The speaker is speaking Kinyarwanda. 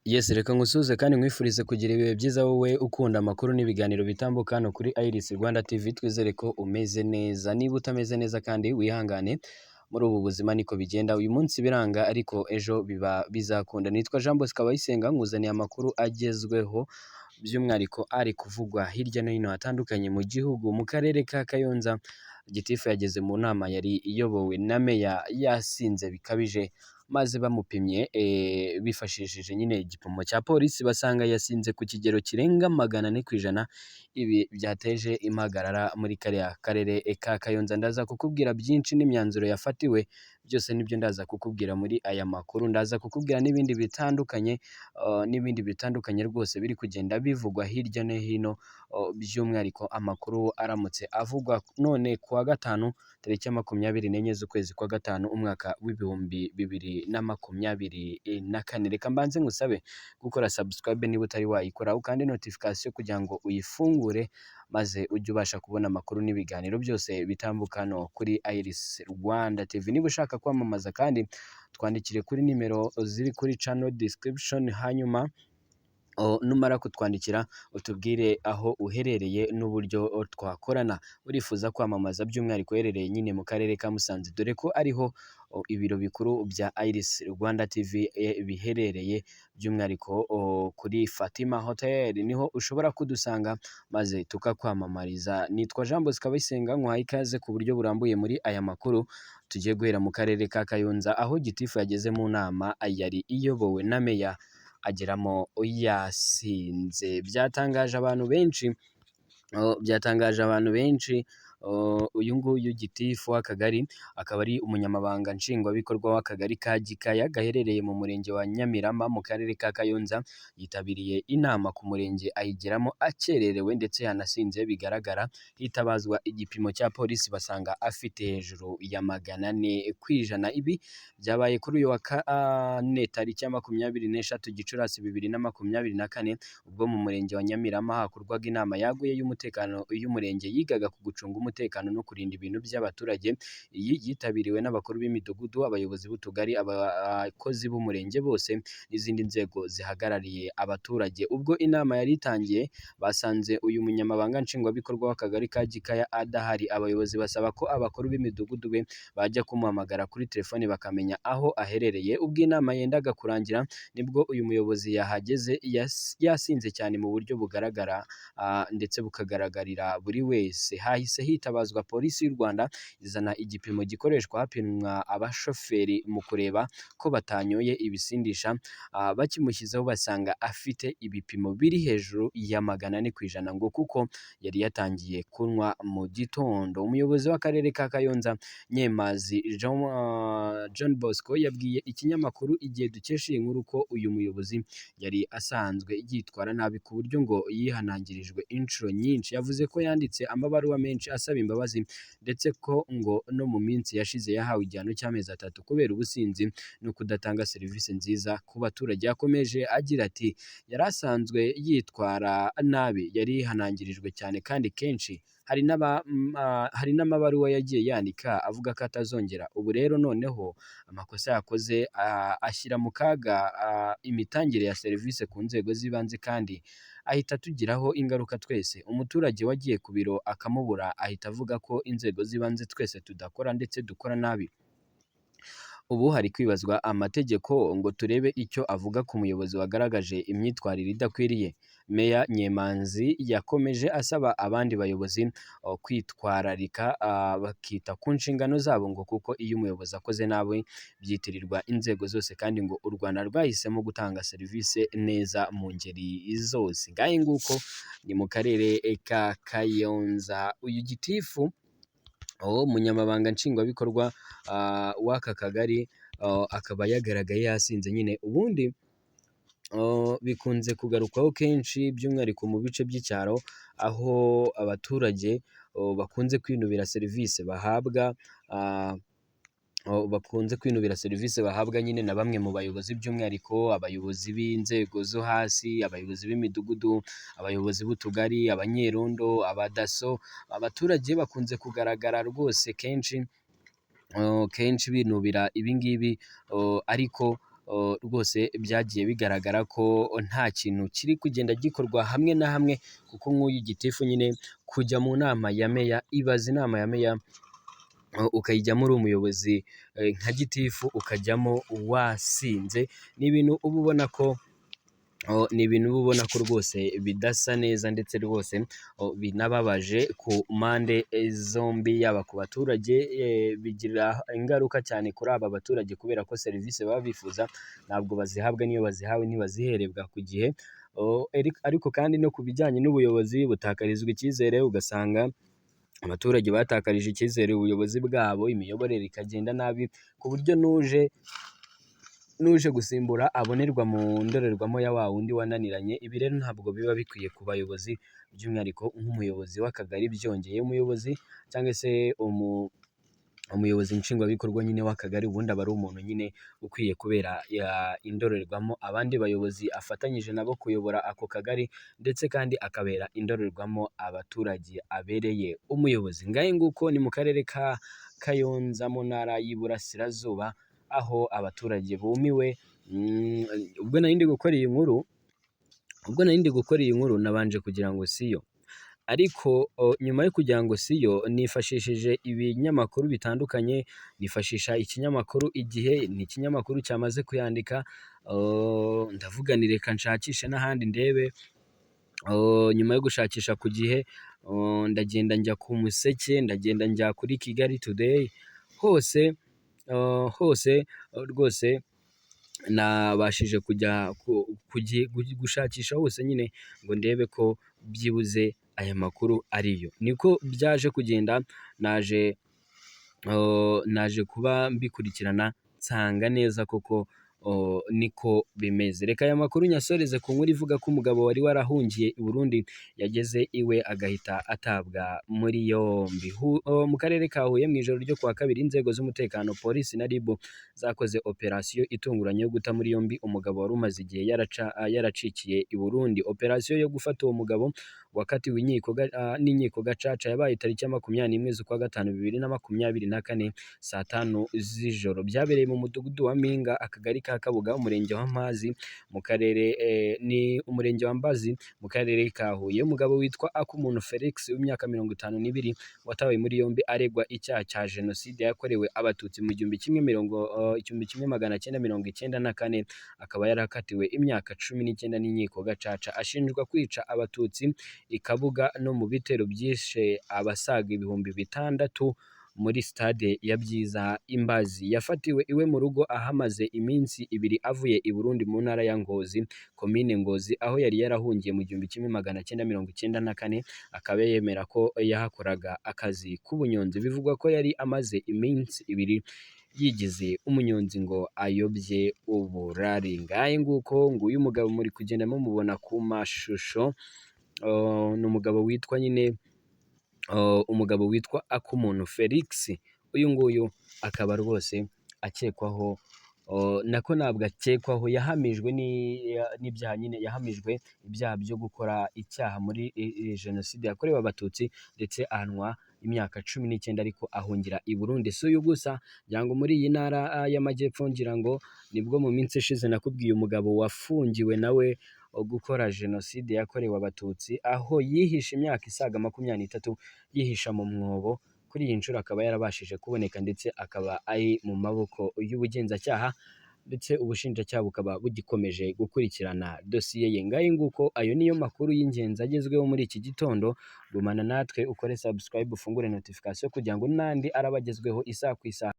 Yes, reka ngusuhuze kandi nkwifurize kugira ibihe byiza wowe ukunda amakuru n'ibiganiro bitambuka hano kuri Iris Rwanda TV. Twizere ko umeze neza. Niba utameze neza kandi wihangane, muri ubu buzima niko bigenda. Uyu munsi biranga ariko ejo biba bizakunda. Nitwa Jean Bosco Abayisenga, nkuzaniye amakuru agezweho by'umwihariko ari kuvugwa hirya no hino hatandukanye mu gihugu. Mu karere ka Kayonza, Gitifu yageze mu nama yari iyobowe na Meya yasinze bikabije, maze bamupimye bifashishije nyine igipimo cya polisi basanga yasinze ku kigero kirenga 400%. Ibi byateje impagarara muri kariya karere ka Kayonza. Ndaza kukubwira byinshi n'imyanzuro yafatiwe, byose nibyo ndaza kukubwira muri aya makuru. Ndaza kukubwira n'ibindi bitandukanye, n'ibindi bitandukanye rwose biri kugenda bivugwa hirya no hino, by'umwihariko amakuru aramutse avugwa none kuwa gatanu tariki ya 24 z'ukwezi kwa gatanu umwaka w'2024. Reka mbanze ngusabe gukora subscribe niba utari wayikora, ukande notification kugira ngo uyifungure maze ujye ubasha kubona amakuru n'ibiganiro byose bitambuka hano kuri Iris Rwanda TV. Niba ushaka kwamamaza kandi twandikire kuri nimero ziri kuri channel description, hanyuma numara kutwandikira utubwire aho uherereye n'uburyo twakorana. Urifuza kwamamaza by'umwihariko uherereye nyine mu karere ka Musanze, dore ko ariho ibiro bikuru bya Iris Rwanda TV biherereye, by'umwihariko kuri Fatima Hotel niho ushobora kudusanga maze tukakwamamariza. Nitwa Jean Bosco Abayisenga, nkuhaye ikaze ku buryo burambuye muri aya makuru. Tugiye guhera mu karere ka Kayonza aho Gitifu yageze mu nama yari iyobowe na Meya ageramo yasinze. Byatangaje abantu benshi, byatangaje abantu benshi. Uyu nguyu gitifu w'akagari akaba ari umunyamabanga nshingwabikorwa w'akagari ka Gikaya gaherereye mu murenge wa Nyamirama mu karere ka Kayonza, yitabiriye inama ku murenge ayigeramo akererewe ndetse yanasinze bigaragara, hitabazwa igipimo cya polisi basanga afite hejuru ya 400%. Ibi byabaye kuri uyu wa kane tariki ya 23 Gicurasi 2024, ubwo mu murenge wa Nyamirama hakorwaga inama yaguye y'umutekano y'umurenge yigaga ku gucunga umutekano no kurinda ibintu by'abaturage. Iyi yitabiriwe n'abakuru b'imidugudu, abayobozi b'utugari, abakozi b'umurenge bose n'izindi nzego zihagarariye abaturage. Ubwo inama yari itangiye basanze uyu munyamabanga nshingwabikorwa w'akagari ka Gikaya adahari. Abayobozi basaba ko abakuru b'imidugudu be bajya kumuhamagara kuri telefoni bakamenya aho aherereye. Ubwo inama yendaga kurangira nibwo uyu muyobozi yahageze yasinze cyane mu buryo bugaragara, ndetse bukagaragarira buri wese. Hahise hitabazwa polisi y'u Rwanda izana igipimo gikoreshwa hapimwa abashoferi mu kureba ko batanyoye ibisindisha, bakimushyizeho basanga afite ibipimo biri hejuru ya 400% ngo kuko yari yatangiye kunywa mu gitondo. Umuyobozi w'akarere ka Kayonza Nyemazi John Bosco yabwiye ikinyamakuru Igihe dukesha iyi nkuru ko uyu muyobozi yari asanzwe yitwara nabi ku buryo ngo yihanangirijwe inshuro nyinshi. Yavuze ko yanditse amabaruwa menshi asaba imbabazi ndetse ko ngo no mu minsi yashize yahawe igihano cy'amezi 3 kubera ubusinzi no kudatanga serivisi nziza ku baturage. Yakomeje agira ati yari asanzwe yitwara nabi, yari yihanangirijwe cyane kandi kenshi, hari n'amabaruwa yagiye yandika avuga ko atazongera. Ubu rero noneho amakosa yakoze ashyira mu kaga imitangire ya serivisi ku nzego z'ibanze kandi ahita atugiraho ingaruka twese. Umuturage wagiye ku biro akamubura ahita avuga ko inzego z'ibanze twese tudakora ndetse dukora nabi. Ubu hari kwibazwa amategeko ngo turebe icyo avuga ku muyobozi wagaragaje imyitwarire idakwiriye. Meya Nyemanzi yakomeje asaba abandi bayobozi kwitwararika, bakita ku nshingano zabo ngo kuko iyo umuyobozi akoze nabi byitirirwa inzego zose, kandi ngo u Rwanda rwahisemo gutanga serivisi neza mu ngeri zose. Ngahe nguko ni mu karere ka Kayonza. Uyu gitifu, umunyamabanga nshingwabikorwa w'aka kagari, akaba yagaragaye yasinze nyine. Ubundi bikunze kugarukwaho kenshi by'umwihariko mu bice by'icyaro aho abaturage bakunze kwinubira serivisi bahabwa, bakunze kwinubira serivisi bahabwa nyine na bamwe mu bayobozi, by'umwihariko abayobozi b'inzego zo hasi, abayobozi b'imidugudu, abayobozi b'utugari, abanyerondo, abadaso. Abaturage bakunze kugaragara rwose kenshi kenshi binubira ibi ngibi, ariko rwose byagiye bigaragara ko nta kintu kiri kugenda gikorwa hamwe na hamwe, kuko nk'uyu gitifu nyine kujya mu nama ya meya, ibaza inama ya meya ukayijyamo uri umuyobozi nka gitifu, ukajyamo wasinze, ni ibintu uba ubona ko ni ibintu uba ubona ko rwose bidasa neza, ndetse rwose binababaje ku mpande zombi, yaba ku baturage bigira ingaruka cyane kuri aba baturage, kubera ko serivisi baba bifuza ntabwo bazihabwa, n'iyo bazihawe ntibaziherebwa ku gihe. Ariko kandi no ku bijyanye n'ubuyobozi butakarizwa icyizere, ugasanga abaturage batakarije icyizere ubuyobozi bwabo, imiyoborere ikagenda nabi, ku buryo n'uje gusimbura abonerwa mu ndorerwamo ya wa wundi wananiranye. Ibi rero ntabwo biba bikwiye ku bayobozi, by'umwihariko nk'umuyobozi w'akagari, byongeye umuyobozi cyangwa se umuyobozi nshingwabikorwa nyine w'akagari, ubundi aba ari umuntu nyine ukwiye kubera indorerwamo abandi bayobozi afatanyije nabo kuyobora ako kagari, ndetse kandi akabera indorerwamo abaturage abereye umuyobozi. Ngahe nguko ni mu karere ka Kayonza mu ntara y'Iburasirazuba, aho abaturage bumiwe. Ubwo nari ndi gukora iyi nkuru, ubwo nari ndi gukora iyi nkuru nabanje kugira ngo siyo, ariko nyuma yo kugira ngo siyo, nifashishije ibinyamakuru bitandukanye, nifashisha ikinyamakuru Igihe, ni ikinyamakuru cyamaze kuyandika, ndavuga nti reka nshakishe n'ahandi ndebe. Nyuma yo gushakisha ku Gihe, ndagenda njya ku Museke, ndagenda njya kuri Kigali Today, hose hose rwose nabashije kujya gushakisha hose nyine ngo ndebe ko byibuze aya makuru ariyo. Niko byaje kugenda, naje kuba mbikurikirana nsanga neza koko niko bimeze. Reka aya makuru nyasoreze ku nkuru ivuga ko umugabo wari warahungiye i Burundi yageze iwe agahita atabwa muri yombi. Mu karere ka Huye mu ijoro ryo kuwa kabiri, inzego z'umutekano, polisi na RIB, zakoze operasiyo itunguranye yo guta muri yombi umugabo wari umaze igihe yaracikiye i Burundi. Operasiyo yo gufata uwo mugabo wakatiwe n'inkiko gacaca yabaye tariki ya 21 z'ukwa gatanu 2024 saa 5 z'ijoro. Byabereye mu mudugudu wa Mpinga, akagari ka Kabuga, umurenge wa Mpazi mu karere ni umurenge wa Mbazi mu karere ka Huye. Umugabo witwa Akumuntu Felix w'imyaka 52 watawe muri yombi aregwa icyaha cya jenoside yakorewe Abatutsi mu 1994, akaba yarakatiwe imyaka 19 n'inkiko gacaca. Ashinjwa kwica Abatutsi i Kabuga no mu bitero byishe abasaga 6000 muri stade ya Byiza i Mbazi. Yafatiwe iwe mu rugo ahamaze iminsi 2 avuye i Burundi mu ntara ya Ngozi, komine Ngozi, aho yari yarahungiye mu 1994, akaba yemera ko yahakoraga akazi k'ubunyonzi. Bivugwa ko yari amaze iminsi 2 yigize umunyonzi ngo ayobye uburari. Ngahe nguko, nguyu mugabo muri kugenda mumubona ku mashusho, ni umugabo witwa nyine umugabo witwa Akumuntu Felix. Uyu nguyu akaba rwose akekwaho, nako ntabwo akekwaho, yahamijwe n'ibyaha nyine, yahamijwe ibyaha byo gukora icyaha muri jenoside yakorewe Abatutsi, ndetse ahanwa imyaka 19, ariko ahungira i Burundi. Si uyu gusa, ngira ngo muri iyi ntara y'Amajyepfo, ngira ngo nibwo mu minsi ishize nakubwiye umugabo wafungiwe nawe gukora jenoside yakorewe Abatutsi, aho yihishe imyaka isaga 23 yihisha mu mwobo. Kuri iyi nshuro akaba yarabashije kuboneka, ndetse akaba ari mu maboko y'ubugenzacyaha, ndetse ubushinjacyaha bukaba bugikomeje gukurikirana dosiye ye. Ngahe nguko, ayo niyo makuru y'ingenzi agezweho muri iki gitondo. Gumana natwe, ukore subscribe, ufungure notification kugira ngo n'andi araba agezweho isaha ku isaha.